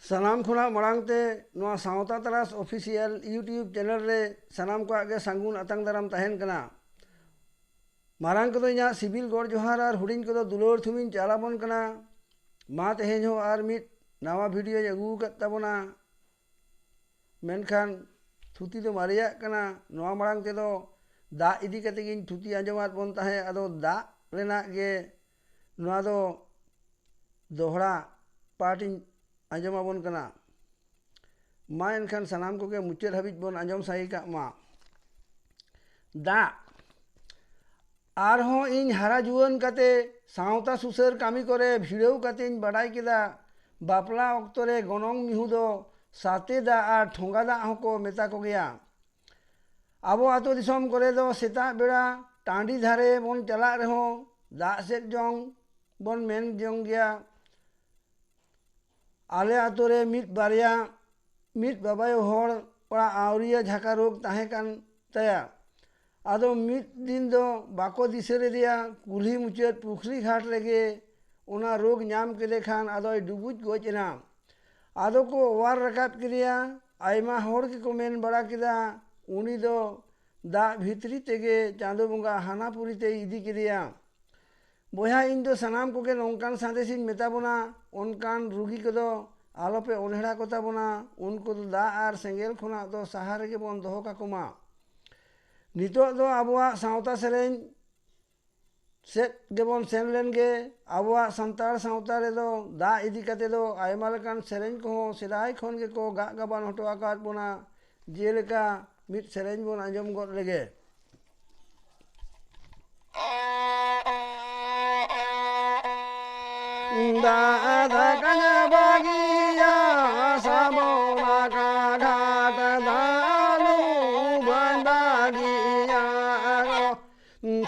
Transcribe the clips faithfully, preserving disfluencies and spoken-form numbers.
ᱥᱟᱱᱟᱢ ᱠᱷᱚᱱᱟᱜ ᱢᱟᱲᱟᱝ ᱛᱮ ᱱᱚᱣᱟ ᱥᱟᱶᱛᱟ ᱛᱟᱨᱟᱥ ᱚᱯᱷᱤᱥᱤᱭᱟᱞ YouTube ᱪᱮᱱᱮᱞ ᱨᱮ ᱥᱟᱱᱟᱢ ᱠᱚᱣᱟᱜ ᱜᱮ ᱥᱟᱹᱜᱩᱱ ᱟᱛᱟᱝ ᱫᱟᱨᱟᱢ ᱛᱟᱦᱮᱱ ᱠᱟᱱᱟ᱾ ᱢᱟᱨᱟᱝ ᱠᱚᱫᱚ ᱤᱧᱟᱹᱜ ᱥᱤᱵᱤᱞ ᱜᱚᱰ ᱡᱚᱦᱟᱨ ᱟᱨ ᱦᱩᱰᱤᱧ ᱠᱚᱫᱚ ᱫᱩᱞᱟᱹᱲ ᱛᱷᱩᱢᱤᱧ ᱪᱟᱞ ᱟᱵᱚᱱ ᱠᱟᱱᱟ᱾ ᱢᱟ ᱛᱮᱦᱮᱧ ᱦᱚᱸ ᱟᱨ ᱢᱤᱫ ᱱᱟᱣᱟ ᱵᱷᱤᱰᱤᱭᱳᱧ ᱟᱹᱜᱩ ᱟᱠᱟᱫ ᱛᱟᱵᱚᱱᱟ᱾ ᱢᱮᱱᱠᱷᱟᱱ ᱛᱷᱩᱛᱤ ᱫᱚ ᱢᱟᱨᱮᱭᱟᱜ ᱠᱟᱱᱟ᱾ ᱱᱚᱣᱟ ᱢᱟᱲᱟᱝ ᱛᱮᱫᱚ ᱫᱟᱜ ᱤᱫᱤ ᱠᱟᱛᱮ ᱜᱤᱧ ᱛᱷᱩᱛᱤ ᱟᱸᱡᱚᱢᱟᱫ ᱵᱚᱱ ᱛᱟᱦᱮᱸᱫ᱾ ᱟᱫᱚ ᱫᱟᱜ ᱨᱮᱱᱟᱜ ᱜᱮ ᱱᱚᱣᱟ ᱫᱚ ᱫᱚᱦᱲᱟ ᱯᱟᱴ ᱤᱧ ᱟᱸᱡᱚᱢ ᱟᱵᱚᱱ ᱠᱟᱱᱟ᱾ ᱢᱟ ᱮᱱᱠᱷᱟᱱ ᱥᱟᱱᱟᱢ ᱠᱚᱜᱮ ᱢᱩᱪᱟᱹᱫ ᱦᱟᱹᱵᱤᱡ ᱵᱚᱱ ᱟᱸᱡᱚᱢ ᱥᱟᱸᱜᱮ ᱠᱟᱜ ᱢᱟ᱾ ᱫᱟᱜ᱾ ᱟᱨᱦᱚᱸ ᱤᱧ ᱦᱟᱨᱟ ᱡᱩᱣᱟᱹᱱ ᱠᱟᱛᱮ ᱥᱟᱶᱛᱟ ᱥᱩᱥᱟᱹᱨ ᱠᱟᱹᱢᱤ ᱠᱚᱨᱮ ᱵᱷᱤᱲᱟᱹᱣ ᱠᱟᱛᱮᱧ ᱵᱟᱰᱟᱭ ᱠᱮᱫᱟ, ᱵᱟᱯᱞᱟ ᱚᱠᱛᱚ ᱨᱮ ᱜᱚᱱᱚᱝ ᱢᱤᱦᱩ ᱫᱚ ᱥᱟᱛᱮ ᱫᱟᱜ ᱟᱨ ᱴᱷᱚᱸᱜᱟ ᱫᱟᱜ ᱦᱚᱸᱠᱚ ᱢᱮᱛᱟ ᱠᱚᱜᱮᱭᱟ᱾ ᱟᱵᱚ ᱟᱹᱛᱩ ᱫᱤᱥᱚᱢ ᱠᱚᱨᱮ ᱫᱚ ᱥᱮᱛᱟᱜ ᱵᱮᱲᱟ ᱴᱟᱺᱰᱤ ᱫᱷᱟᱨᱮ ᱵᱚᱱ ᱪᱟᱞᱟᱜ ᱨᱮᱦᱚᱸ ᱫᱟᱜ ᱥᱮᱫ ᱡᱚᱝ ᱵᱚᱱ ᱢᱮᱱ ᱡᱚᱝ ᱜᱮᱭᱟ᱾ ᱟᱞᱮ ᱟᱛᱳ ᱨᱮ ᱢᱤᱫ ᱵᱟᱨᱭᱟ, ᱢᱤᱫ ᱵᱟᱵᱟᱭᱳ ᱦᱚᱲ ᱚᱲᱟᱜ ᱟᱹᱣᱨᱤᱭᱟᱹ ᱡᱷᱟᱠᱟ ᱨᱳᱜᱽ ᱛᱟᱦᱮᱸ ᱠᱟᱱ ᱛᱟᱭᱟ᱾ ᱟᱫᱚ ᱢᱤᱫ ᱫᱤᱱ ᱫᱚ ᱵᱟᱠᱚ ᱫᱤᱥᱟᱹ ᱞᱮᱫᱮᱭᱟ, ᱠᱩᱞᱦᱤ ᱢᱩᱪᱟᱹᱫ ᱯᱩᱠᱷᱨᱤ ᱜᱷᱟᱴ ᱨᱮᱜᱮ ᱚᱱᱟ ᱨᱳᱜᱽ ᱧᱟᱢ ᱠᱮᱫᱮ ᱠᱷᱟᱱ ᱟᱫᱚᱭ ᱰᱩᱵᱩᱡ ᱜᱚᱡ ᱮᱱᱟ᱾ ᱟᱫᱚ ᱠᱚ ᱚᱣᱟᱨ ᱨᱟᱠᱟᱵ ᱠᱮᱫᱮᱭᱟ᱾ ᱟᱭᱢᱟ ᱦᱚᱲ ᱜᱮᱠᱚ ᱢᱮᱱ ᱵᱟᱲᱟ ᱠᱮᱫᱟ, ᱩᱱᱤ ᱫᱚ ᱫᱟᱜ ᱵᱷᱤᱛᱨᱤ ᱛᱮᱜᱮ ᱪᱟᱸᱫᱳ ᱵᱚᱸᱜᱟ ᱦᱟᱱᱟ ᱯᱩᱨᱤ ᱛᱮᱭ ᱤᱫᱤ ᱠᱮᱫᱮᱭᱟ᱾ ᱵᱚᱭᱦᱟ, ᱤᱧ ᱫᱚ ᱥᱟᱱᱟᱢ ᱠᱚᱜᱮ ᱱᱚᱝᱠᱟᱱ ᱥᱟᱸᱫᱮᱥ ᱤᱧ ᱢᱮᱛᱟ ᱵᱚᱱᱟ, ᱚᱱᱠᱟᱱ ᱨᱩᱜᱤ ᱠᱚᱫᱚ ᱟᱞᱚᱯᱮ ᱚᱱᱦᱮᱲᱟ ᱠᱚᱛᱟ ᱵᱚᱱᱟ᱾ ᱩᱱᱠᱩ ᱫᱚ ᱫᱟᱜ ᱟᱨ ᱥᱮᱸᱜᱮᱞ ᱠᱷᱚᱱᱟᱜ ᱫᱚ ᱥᱟᱦᱟ ᱨᱮᱜᱮ ᱵᱚᱱ ᱫᱚᱦᱚ ᱠᱟᱠᱚ ᱢᱟ᱾ ᱱᱤᱛᱚᱜ ᱫᱚ ᱟᱵᱚᱣᱟᱜ ᱥᱟᱶᱛᱟ ᱥᱮᱨᱮᱧ ᱥᱮᱫ ᱜᱮᱵᱚᱱ ᱥᱮᱱ ᱞᱮᱱ ᱜᱮ᱾ ᱟᱵᱚᱣᱟᱜ ᱥᱟᱱᱛᱟᱲ ᱥᱟᱶᱛᱟ ᱨᱮᱫᱚ ᱫᱟᱜ ᱤᱫᱤ ᱠᱟᱛᱮ ᱫᱚ ᱟᱭᱢᱟ ᱞᱮᱠᱟᱱ ᱥᱮᱨᱮᱧ ᱠᱚᱦᱚᱸ ᱥᱮᱫᱟᱭ ᱠᱷᱚᱱ ᱜᱮᱠᱚ ᱜᱟᱜ ᱜᱟᱵᱟᱱ ᱦᱚᱴᱚ ᱟᱠᱟᱫ ᱵᱚᱱᱟ᱾ ᱡᱮᱞᱮᱠᱟ ᱢᱤᱫ ᱥᱮᱨᱮᱧ ᱵᱚᱱ ᱟᱸᱡᱚᱢ ᱜᱚᱫ ᱞᱮᱜᱮ᱾ ᱫᱟᱜ ᱫᱟᱠᱟᱧ ᱵᱟᱹᱜᱤᱭᱟ, ᱥᱟᱵᱚᱱ ᱟᱠᱟ ᱜᱷᱟᱴ ᱫᱟᱜ ᱞᱩ ᱵᱟᱹᱧ ᱵᱟᱹᱜᱤᱭᱟ᱾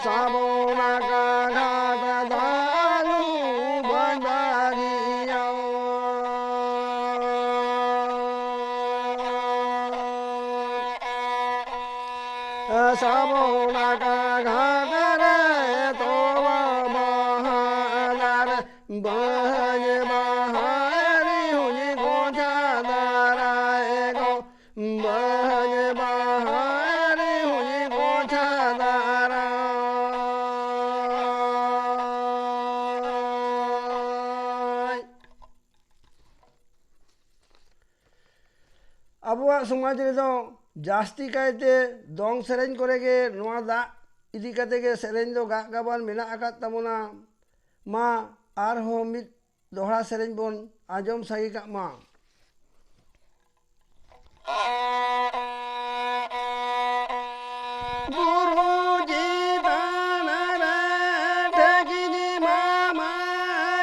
ᱥᱟᱵᱚᱱ ᱟᱠᱟ ᱜᱷᱟᱴ ᱫᱟᱜ ᱞᱩ ᱵᱟᱹᱧ ᱵᱟᱹᱜᱤᱭᱟ᱾ ᱥᱟᱵᱚᱱ ᱟᱠᱟ ᱜᱷᱟᱴ ᱨᱮ ᱛᱚᱣᱟ ᱵᱟᱦᱟ ᱫᱟᱨᱮ ᱵᱟᱹᱧ ᱵᱟᱦᱟ ᱨᱤᱦᱩᱧ ᱜᱚᱡ ᱟᱵᱚᱣᱟᱜ ᱥᱚᱢᱟᱡᱽ ᱨᱮᱫᱚ ᱡᱟᱹᱥᱛᱤ ᱠᱟᱭᱛᱮ ᱫᱚᱝ ᱥᱮᱨᱮᱧ ᱠᱚᱨᱮ ᱜᱮ ᱱᱚᱣᱟ ᱫᱟᱜ ᱤᱫᱤ ᱠᱟᱛᱮ ᱜᱮ ᱥᱮᱨᱮᱧ ᱫᱚ ᱜᱟᱜ ᱜᱟᱵᱟᱱ ᱢᱮᱱᱟᱜ ᱟᱠᱟᱫ ᱛᱟᱵᱚᱱᱟ᱾ ᱢᱟ ᱟᱨᱦᱚᱸ ᱢᱤᱫ ᱫᱚᱦᱲᱟ ᱥᱮᱨᱮᱧ ᱵᱚᱱ ᱟᱸᱡᱚᱢ ᱥᱟᱸᱜᱮ ᱠᱟᱜ ᱢᱟ᱾ ᱜᱩᱨᱩ ᱪᱮᱛᱟᱱ ᱨᱮ ᱴᱷᱮᱠᱤᱧ ᱮᱢᱟᱢᱟ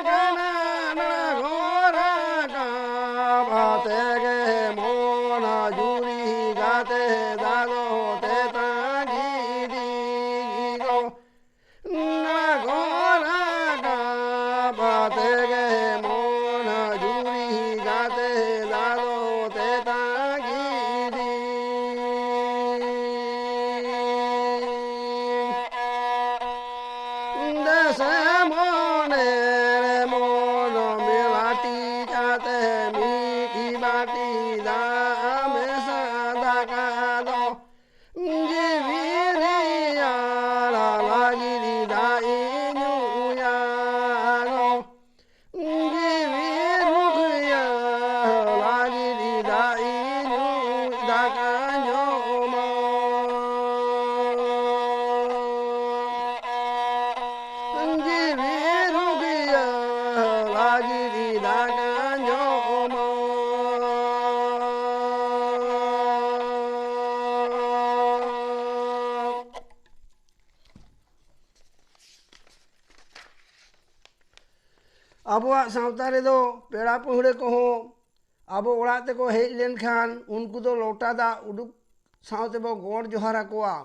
ᱠᱟᱱᱟ, ᱱᱟᱲᱟ ᱜᱷᱚᱨᱟ ᱠᱟᱵᱟ ᱛᱮᱜᱮ ᱢᱚᱱ ᱡᱩᱨᱤ ᱜᱟᱛᱮ ᱫᱟᱫᱚ ᱛᱮᱛᱟᱝ ᱜᱤᱰᱤ ᱜᱚ᱾ ᱱᱟᱜᱚᱨᱟ ᱜᱟᱵᱟ ᱛᱮᱜᱮ ᱢᱚᱱ ᱡᱩᱨᱤ ᱜᱟᱛᱮ ᱫᱟᱫᱚ ᱛᱮᱛᱟᱝ ᱜᱤᱰᱤ᱾ ᱫᱮᱥᱮ ᱢᱚᱱᱮ ᱨᱮ ᱢᱚᱱ ᱢᱮᱞᱟᱴᱤ ᱠᱟᱛᱮ ᱢᱤᱫ ᱵᱟᱴᱤ ᱫᱟᱜ ᱢᱮᱥᱟ ᱫᱟᱠᱟ ᱫᱚ ᱡᱤᱣᱤ ᱨᱮᱭᱟᱲ ᱞᱟᱹᱜᱤᱫ ᱫᱟᱜ ᱤᱧ ᱧᱩᱭᱟ ᱜᱚ᱾ ᱡᱤᱣᱤ ᱨᱩᱠᱷᱤᱭᱟᱹ ᱞᱟᱹᱜᱤᱫ ᱫᱟᱜ ᱤᱧ ᱧᱩ, ᱫᱟᱠᱟᱧ ᱡᱚᱢᱟ᱾ ᱡᱤᱣᱤ ᱨᱩᱠᱷᱤᱭᱟᱹ ᱞᱟᱹᱜᱤᱫ ᱫᱟᱠᱟᱧ ᱡᱚᱢᱟ᱾ ᱟᱵᱚᱣᱟᱜ ᱥᱟᱶᱛᱟ ᱨᱮᱫᱚ ᱯᱮᱲᱟ ᱯᱟᱹᱦᱲᱟᱹ ᱠᱚᱦᱚᱸ ᱟᱵᱚ ᱚᱲᱟᱜ ᱛᱮᱠᱚ ᱦᱮᱡ ᱞᱮᱱᱠᱷᱟᱱ ᱩᱱᱠᱩ ᱫᱚ ᱞᱚᱴᱟ ᱫᱟᱜ ᱩᱰᱩᱠ ᱥᱟᱶ ᱛᱮᱵᱚ ᱜᱚᱰ ᱡᱚᱦᱟᱨ ᱟᱠᱚᱣᱟ᱾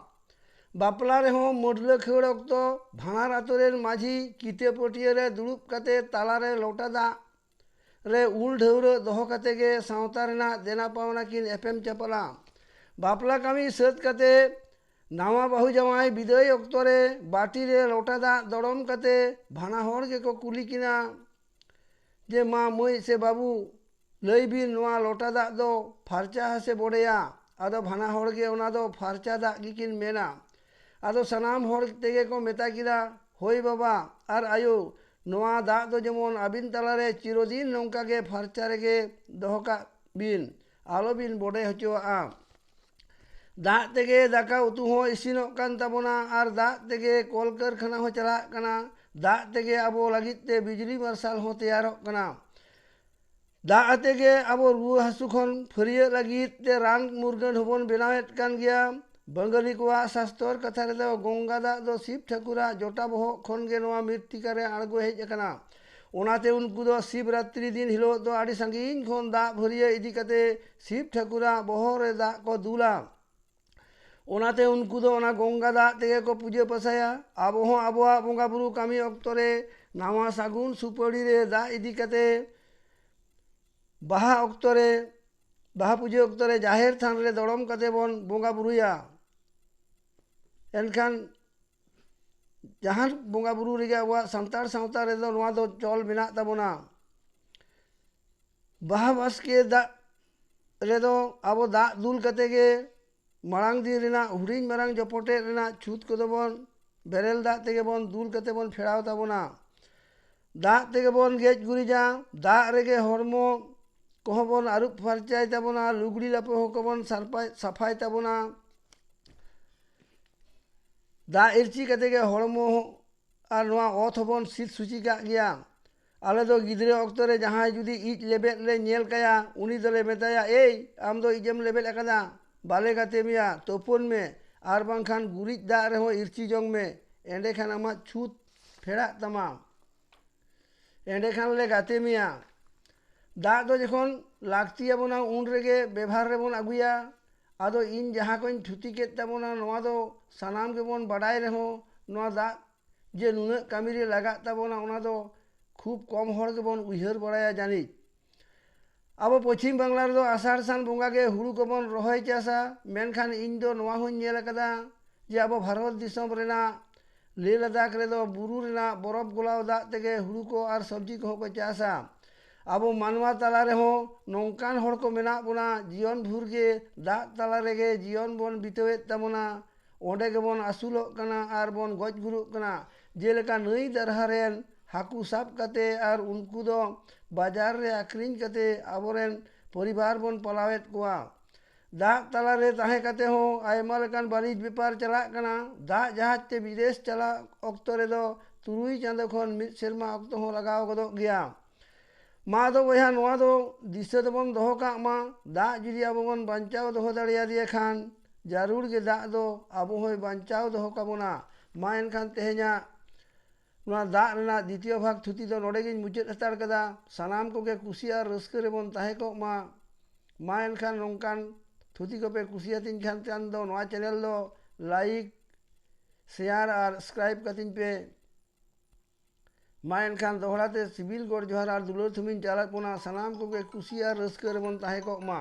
ᱵᱟᱯᱞᱟ ᱨᱮᱦᱚᱸ ᱢᱟᱹᱰᱞᱟᱹ ᱠᱷᱟᱹᱲ ᱚᱠᱛᱚ ᱵᱷᱟᱬᱟᱨ ᱟᱛᱳ ᱨᱮᱱ ᱢᱟᱹᱡᱷᱤ ᱠᱤᱛᱟᱹ ᱯᱟᱹᱴᱭᱟᱹ ᱨᱮ ᱫᱩᱲᱩᱵ ᱠᱟᱛᱮ ᱛᱟᱞᱟᱨᱮ ᱞᱚᱴᱟ ᱫᱟᱜ ᱨᱮ ᱩᱞ ᱰᱷᱟᱹᱣᱨᱟᱹᱜ ᱫᱚᱦᱚ ᱠᱟᱛᱮ ᱜᱮ ᱥᱟᱶᱛᱟ ᱨᱮᱱᱟᱜ ᱫᱮᱱᱟ ᱯᱟᱣᱱᱟ ᱠᱤᱱ ᱮᱯᱮᱢ ᱪᱟᱯᱟᱞᱟ᱾ ᱵᱟᱯᱞᱟ ᱠᱟᱹᱢᱤ ᱥᱟᱹᱛ ᱠᱟᱛᱮ ᱱᱟᱣᱟ ᱵᱟᱹᱦᱩ ᱡᱟᱶᱟᱭ ᱵᱤᱫᱟᱹᱭ ᱚᱠᱛᱚ ᱨᱮ ᱵᱟᱹᱴᱤ ᱨᱮ ᱞᱚᱴᱟ ᱫᱟᱜ ᱫᱚᱲᱚᱢ ᱠᱟᱛᱮ ᱵᱷᱟᱱᱟ ᱦᱚᱲ ᱜᱮᱠᱚ ᱠᱩᱞᱤ ᱠᱤᱱᱟ ᱡᱮ, "ᱢᱟ ᱢᱟᱹᱭ ᱥᱮ ᱵᱟᱹᱵᱩ, ᱞᱟᱹᱭ ᱵᱤᱱ, ᱱᱚᱣᱟ ᱞᱚᱴᱟ ᱫᱟᱜ ᱫᱚ ᱯᱷᱟᱨᱪᱟ ᱥᱮ ᱵᱚᱰᱮᱭᱟ?" ᱟᱫᱚ ᱵᱷᱟᱱᱟ ᱦᱚᱲ ᱜᱮ ᱚᱱᱟ ᱫᱚ ᱯᱷᱟᱨᱪᱟ ᱫᱟᱜ ᱜᱮᱠᱤᱱ ᱢᱮᱱᱟ᱾ ᱟᱫᱚ ᱥᱟᱱᱟᱢ ᱦᱚᱲ ᱛᱮᱜᱮ ᱠᱚ ᱢᱮᱛᱟ ᱠᱮᱫᱟ, "ᱦᱳᱭ ᱵᱟᱵᱟ ᱟᱨ ᱟᱭᱳ, ᱱᱚᱣᱟ ᱫᱟᱜ ᱫᱚ ᱡᱮᱢᱚᱱ ᱟᱹᱵᱤᱱ ᱛᱟᱞᱟᱨᱮ ᱪᱤᱨᱚᱫᱤᱱ ᱱᱚᱝᱠᱟ ᱜᱮ ᱯᱷᱟᱨᱪᱟ ᱨᱮᱜᱮ ᱫᱚᱦᱚ ᱠᱟᱜ ᱵᱤᱱ, ᱟᱞᱚᱵᱤᱱ ᱵᱚᱰᱮ ᱦᱚᱪᱚᱣᱟᱜᱼᱟ᱾ ᱫᱟᱜ ᱛᱮᱜᱮ ᱫᱟᱠᱟ ᱩᱛᱩ ᱦᱚᱸ ᱤᱥᱤᱱᱚᱜ ᱠᱟᱱ ᱛᱟᱵᱚᱱᱟ ᱟᱨ ᱫᱟᱜ ᱛᱮᱜᱮ ᱠᱚᱞ ᱠᱟᱹᱨᱠᱷᱟᱱᱟ ᱦᱚᱸ ᱪᱟᱞᱟᱜ ᱠᱟᱱᱟ᱾ ᱫᱟᱜ ᱛᱮᱜᱮ ᱟᱵᱚ ᱞᱟᱹᱜᱤᱫ ᱛᱮ ᱵᱤᱡᱽᱞᱤ ᱢᱟᱨᱥᱟᱞ ᱦᱚᱸ ᱛᱮᱭᱟᱨᱚᱜ ᱠᱟᱱᱟ᱾ ᱫᱟᱜ ᱟᱛᱮ ᱜᱮ ᱟᱵᱚ ᱨᱩᱣᱟᱹ ᱦᱟᱹᱥᱩ ᱠᱷᱚᱱ ᱯᱷᱟᱹᱨᱭᱟᱹᱜ ᱞᱟᱹᱜᱤᱫ ᱛᱮ ᱨᱟᱱ ᱢᱩᱨᱜᱟᱹᱱ ᱦᱚᱸᱵᱚᱱ ᱵᱮᱱᱟᱣᱮᱫ ᱠᱟᱱ ᱜᱮᱭᱟ᱾ ᱵᱟᱝᱜᱟᱞᱤ ᱠᱚᱣᱟᱜ ᱥᱟᱥᱛᱚᱨ ᱠᱟᱛᱷᱟ ᱨᱮᱫᱚ ᱜᱚᱝᱜᱟ ᱫᱟᱜ ᱫᱚ ᱥᱤᱵ ᱴᱷᱟᱹᱠᱩᱨᱟᱜ ᱡᱚᱴᱟ ᱵᱚᱦᱚᱜ ᱠᱷᱚᱱ ᱜᱮ ᱱᱚᱣᱟ ᱢᱤᱨᱛᱤᱠᱟ ᱨᱮ ᱟᱬᱜᱚ ᱦᱮᱡ ᱟᱠᱟᱱᱟ᱾ ᱚᱱᱟᱛᱮ ᱩᱱᱠᱩ ᱫᱚ ᱥᱤᱵ ᱨᱟᱛᱨᱤ ᱫᱤᱱ ᱦᱤᱞᱳᱜ ᱫᱚ ᱟᱹᱰᱤ ᱥᱟᱺᱜᱤᱧ ᱠᱷᱚᱱ ᱫᱟᱜ ᱵᱷᱟᱹᱨᱭᱟᱹ ᱤᱫᱤ ᱠᱟᱛᱮ ᱥᱤᱵ ᱴᱷᱟᱹᱠᱩᱨᱟᱜ ᱵᱚᱦᱚᱜ ᱨᱮ ᱫᱟᱜ ᱠᱚ ᱫᱩᱞᱟ᱾ ᱚᱱᱟᱛᱮ ᱩᱱᱠᱩ ᱫᱚ ᱚᱱᱟ ᱜᱚᱝᱜᱟ ᱫᱟᱜ ᱛᱮᱜᱮ ᱠᱚ ᱯᱩᱡᱟᱹ ᱯᱟᱥᱟᱭᱟ᱾ ᱟᱵᱚ ᱦᱚᱸ ᱟᱵᱚᱣᱟᱜ ᱵᱚᱸᱜᱟ ᱵᱩᱨᱩ ᱠᱟᱹᱢᱤ ᱚᱠᱛᱚ ᱨᱮ ᱱᱟᱣᱟ ᱥᱟᱹᱜᱩᱱ ᱥᱩᱯᱟᱹᱲᱤ ᱨᱮ ᱫᱟᱜ ᱤᱫᱤ ᱠᱟᱛᱮ ᱵᱟᱦᱟ ᱚᱠᱛᱚ ᱨᱮ, ᱵᱟᱦᱟ ᱯᱩᱡᱟᱹ ᱚᱠᱛᱚ ᱨᱮ ᱡᱟᱦᱮᱨ ᱛᱷᱟᱱ ᱨᱮ ᱫᱚᱲᱚᱢ ᱠᱟᱛᱮ ᱵᱚᱱ ᱵᱚᱸᱜᱟ ᱵᱩᱨᱩᱭᱟ᱾ ᱮᱱᱠᱷᱟᱱ ᱡᱟᱦᱟᱸ ᱵᱚᱸᱜᱟ ᱵᱩᱨᱩ ᱨᱮᱜᱮ ᱟᱵᱚᱣᱟᱜ ᱥᱟᱱᱛᱟᱲ ᱥᱟᱶᱛᱟ ᱨᱮᱫᱚ ᱱᱚᱣᱟ ᱫᱚ ᱪᱚᱞ ᱢᱮᱱᱟᱜ ᱛᱟᱵᱚᱱᱟ᱾ ᱵᱟᱦᱟ ᱵᱟᱥᱠᱮ ᱫᱟᱜ ᱨᱮᱫᱚ ᱟᱵᱚ ᱫᱟᱜ ᱫᱩᱞ ᱠᱟᱛᱮ ᱜᱮ ᱢᱟᱲᱟᱝ ᱫᱤᱱ ᱨᱮᱱᱟᱜ ᱦᱩᱰᱤᱧ ᱢᱟᱨᱟᱝ ᱡᱚᱯᱚᱴᱮᱫ ᱨᱮᱱᱟᱜ ᱪᱷᱩᱛ ᱠᱚᱫᱚ ᱵᱚᱱ ᱵᱮᱨᱮᱞ ᱫᱟᱜ ᱛᱮᱜᱮ ᱵᱚᱱ ᱫᱩᱞ ᱠᱟᱛᱮ ᱵᱚᱱ ᱯᱷᱮᱲᱟᱣ ᱛᱟᱵᱚᱱᱟ᱾ ᱫᱟᱜ ᱛᱮᱜᱮ ᱵᱚᱱ ᱜᱮᱡ ᱜᱩᱨᱤᱡᱟ, ᱫᱟᱜ ᱨᱮᱜᱮ ᱦᱚᱲᱢᱚ ᱠᱚᱦᱚᱸ ᱵᱚᱱ ᱟᱹᱨᱩᱵ ᱯᱷᱟᱨᱪᱟᱭ ᱛᱟᱵᱚᱱᱟ, ᱞᱩᱜᱽᱲᱤ ᱞᱟᱯᱚ ᱦᱚᱸ ᱠᱚᱵᱚᱱ ᱥᱟᱨᱯᱟᱭ, ᱥᱟᱯᱷᱟᱭ ᱛᱟᱵᱚᱱᱟ᱾ ᱫᱟᱜ ᱤᱨᱪᱤ ᱠᱟᱛᱮ ᱜᱮ ᱦᱚᱲᱢᱚ ᱟᱨ ᱱᱚᱣᱟ ᱚᱛ ᱦᱚᱸᱵᱚᱱ ᱥᱤᱫ ᱥᱩᱪᱤ ᱠᱟᱜ ᱜᱮᱭᱟ᱾ ᱟᱞᱮ ᱫᱚ ᱜᱤᱫᱽᱨᱟᱹ ᱚᱠᱛᱚ ᱨᱮ ᱡᱟᱦᱟᱸᱭ ᱡᱩᱫᱤ ᱤᱡ ᱞᱮᱵᱮᱫ ᱞᱮ ᱧᱮᱞ ᱠᱟᱭᱟ, ᱩᱱᱤ ᱫᱚᱞᱮ ᱢᱮᱛᱟᱭᱟ, "ᱮᱭ, ᱟᱢ ᱫᱚ ᱤᱡ ᱮᱢ ᱞᱮᱵᱮᱫ ᱟᱠᱟᱫᱟ, ᱵᱟᱞᱮ ᱜᱟᱛᱮ ᱢᱮᱭᱟ, ᱛᱳᱯᱳᱱ ᱢᱮ, ᱟᱨ ᱵᱟᱝᱠᱷᱟᱱ ᱜᱩᱨᱤᱡ ᱫᱟᱜ ᱨᱮᱦᱚᱸ ᱤᱨᱪᱤ ᱡᱚᱝ ᱢᱮ, ᱮᱸᱰᱮᱠᱷᱟᱱ ᱟᱢᱟᱜ ᱪᱷᱩᱛ ᱯᱷᱮᱲᱟᱜ ᱛᱟᱢᱟ, ᱮᱸᱰᱮᱠᱷᱟᱱ ᱞᱮ ᱜᱟᱛᱮ ᱢᱮᱭᱟ᱾" ᱫᱟᱜ ᱫᱚ ᱡᱚᱠᱷᱚᱱ ᱞᱟᱹᱠᱛᱤ ᱟᱵᱚᱱᱟ, ᱩᱱ ᱨᱮᱜᱮ ᱵᱮᱵᱷᱟᱨ ᱨᱮᱵᱚᱱ ᱟᱹᱜᱩᱭᱟ᱾ ᱟᱫᱚ ᱤᱧ ᱡᱟᱦᱟᱸ ᱠᱚᱧ ᱛᱷᱩᱛᱤ ᱠᱮᱫ ᱛᱟᱵᱚᱱᱟ, ᱱᱚᱣᱟ ᱫᱚ ᱥᱟᱱᱟᱢ ᱜᱮᱵᱚᱱ ᱵᱟᱰᱟᱭ ᱨᱮᱦᱚᱸ, ᱱᱚᱣᱟ ᱫᱟᱜ ᱡᱮ ᱱᱩᱱᱟᱹᱜ ᱠᱟᱹᱢᱤ ᱨᱮ ᱞᱟᱜᱟᱜ ᱛᱟᱵᱚᱱᱟ, ᱚᱱᱟ ᱫᱚ ᱠᱷᱩᱵ ᱠᱚᱢ ᱦᱚᱲ ᱜᱮᱵᱚᱱ ᱩᱭᱦᱟᱹᱨ ᱵᱟᱲᱟᱭᱟ ᱡᱟᱹᱱᱤᱡ᱾ ᱟᱵᱚ ᱯᱚᱪᱷᱤᱢ ᱵᱟᱝᱞᱟ ᱨᱮᱫᱚ ᱟᱥᱟᱲ ᱥᱟᱱ ᱵᱚᱸᱜᱟ ᱜᱮ ᱦᱩᱲᱩ ᱠᱚᱵᱚᱱ ᱨᱚᱦᱚᱭ ᱪᱟᱥᱟ, ᱢᱮᱱᱠᱷᱟᱱ ᱤᱧ ᱫᱚ ᱱᱚᱣᱟ ᱦᱚᱸᱧ ᱧᱮᱞ ᱟᱠᱟᱫᱟ ᱡᱮ ᱟᱵᱚ ᱵᱷᱟᱨᱚᱛ ᱫᱤᱥᱚᱢ ᱨᱮᱱᱟᱜ ᱞᱮ ᱞᱟᱫᱟᱠᱷ ᱨᱮᱫᱚ ᱵᱩᱨᱩ ᱨᱮᱱᱟᱜ ᱵᱚᱨᱚᱯ ᱜᱚᱞᱟᱣ ᱫᱟᱜ ᱛᱮᱜᱮ ᱦᱩᱲᱩ ᱠᱚ ᱟᱨ ᱥᱚᱵᱽᱡᱤ ᱠᱚᱦᱚᱸ ᱠᱚ ᱪᱟᱥᱟ᱾ ᱟᱵᱚ ᱢᱟᱱᱣᱟ ᱛᱟᱞᱟ ᱨᱮᱦᱚᱸ ᱱᱚᱝᱠᱟᱱ ᱦᱚᱲ ᱠᱚ ᱢᱮᱱᱟᱜ ᱵᱚᱱᱟ, ᱡᱤᱭᱚᱱ ᱵᱷᱳᱨ ᱜᱮ ᱫᱟᱜ ᱛᱟᱞᱟ ᱨᱮᱜᱮ ᱡᱤᱭᱚᱱ ᱵᱚᱱ ᱵᱤᱛᱟᱹᱣᱮᱫ ᱛᱟᱵᱚᱱᱟ᱾ ᱚᱸᱰᱮ ᱜᱮᱵᱚᱱ ᱟᱹᱥᱩᱞᱚᱜ ᱠᱟᱱᱟ ᱟᱨ ᱵᱚᱱ ᱜᱚᱡ ᱜᱩᱨᱩᱜ ᱠᱟᱱᱟ᱾ ᱡᱮᱞᱮᱠᱟ ᱱᱟᱹᱭ ᱫᱟᱨᱦᱟ ᱨᱮᱱ ᱦᱟᱹᱠᱩ ᱥᱟᱵ ᱠᱟᱛᱮ ᱟᱨ ᱩᱱᱠᱩ ᱫᱚ ᱵᱟᱡᱟᱨ ᱨᱮ ᱟᱹᱠᱷᱨᱤᱧ ᱠᱟᱛᱮ ᱟᱵᱚᱨᱮᱱ ᱯᱚᱨᱤᱵᱟᱨ ᱵᱚᱱ ᱯᱟᱞᱟᱣᱮᱫ ᱠᱚᱣᱟ᱾ ᱫᱟᱜ ᱛᱟᱞᱟᱨᱮ ᱛᱟᱦᱮᱸ ᱠᱟᱛᱮ ᱦᱚᱸ ᱟᱭᱢᱟ ᱞᱮᱠᱟᱱ ᱵᱟᱹᱱᱤᱡᱽ ᱵᱮᱯᱟᱨ ᱪᱟᱞᱟᱜ ᱠᱟᱱᱟ᱾ ᱫᱟᱜ ᱡᱟᱦᱟᱡᱽ ᱛᱮ ᱵᱤᱫᱮᱥ ᱪᱟᱞᱟᱜ ᱚᱠᱛᱚ ᱨᱮᱫᱚ ᱛᱩᱨᱩᱭ ᱪᱟᱸᱫᱚ ᱠᱷᱚᱱ ᱢᱤᱫ ᱥᱮᱨᱢᱟ ᱚᱠᱛᱚ ᱦᱚᱸ ᱞᱟᱜᱟᱣ ᱜᱚᱫᱚᱜ ᱜᱮᱭᱟ᱾ ᱢᱟ ᱫᱚ ᱵᱚᱭᱦᱟ, ᱱᱚᱣᱟ ᱫᱚ ᱫᱤᱥᱟᱹ ᱫᱚᱵᱚᱱ ᱫᱚᱦᱚ ᱠᱟᱜ ᱢᱟ, ᱫᱟᱜ ᱡᱩᱫᱤ ᱟᱵᱚ ᱵᱚᱱ ᱵᱟᱧᱪᱟᱣ ᱫᱚᱦᱚ ᱫᱟᱲᱮᱭᱟᱫᱮᱭᱟ ᱠᱷᱟᱱ, ᱡᱟᱹᱨᱩᱲ ᱜᱮ ᱫᱟᱜ ᱫᱚ ᱟᱵᱚ ᱦᱚᱸᱭ ᱵᱟᱧᱪᱟᱣ ᱫᱚᱦᱚ ᱠᱟᱵᱚᱱᱟ᱾ ᱢᱟ ᱮᱱᱠᱷᱟᱱ ᱛᱮᱦᱮᱧᱟᱜ ᱱᱚᱣᱟ ᱫᱟᱜ ᱨᱮᱱᱟᱜ ᱫᱤᱛᱤᱭᱚ ᱵᱷᱟᱜᱽ ᱛᱷᱩᱛᱤ ᱫᱚ ᱱᱚᱰᱮ ᱜᱤᱧ ᱢᱩᱪᱟᱹᱫ ᱦᱟᱛᱟᱲ ᱠᱟᱫᱟ᱾ ᱥᱟᱱᱟᱢ ᱠᱚᱜᱮ ᱠᱩᱥᱤ ᱟᱨ ᱨᱟᱹᱥᱠᱟᱹ ᱨᱮᱵᱚᱱ ᱛᱟᱦᱮᱸ ᱠᱚᱜ ᱢᱟ᱾ ᱢᱟ ᱮᱱᱠᱷᱟᱱ ᱱᱚᱝᱠᱟᱱ ᱛᱷᱩᱛᱤ ᱠᱚᱯᱮ ᱠᱩᱥᱤᱭᱟᱛᱤᱧ ᱠᱷᱟᱱ ᱛᱟᱭᱚᱢ ᱫᱚ ᱱᱚᱣᱟ ᱪᱮᱱᱮᱞ ᱫᱚ ᱞᱟᱭᱤᱠ, ᱥᱮᱭᱟᱨ ᱟᱨ ᱥᱟᱵᱥᱠᱨᱟᱭᱤᱵ ᱠᱟᱛᱤᱧ ᱯᱮ᱾ ᱢᱟ ᱮᱱᱠᱷᱟᱱ ᱫᱚᱦᱲᱟ ᱛᱮ ᱥᱤᱵᱤᱞ ᱜᱚᱰ ᱡᱚᱦᱟᱨ ᱟᱨ ᱫᱩᱞᱟᱹᱲ ᱛᱷᱩᱢᱤᱧ ᱪᱟᱞᱟᱜ ᱵᱚᱱᱟ᱾ ᱥᱟᱱᱟᱢ ᱠᱚᱜᱮ ᱠᱩᱥᱤ ᱟᱨ ᱨᱟᱹᱥᱠᱟᱹ ᱨᱮᱵᱚᱱ ᱛᱟᱦᱮᱸ ᱠᱚᱜ ᱢᱟ᱾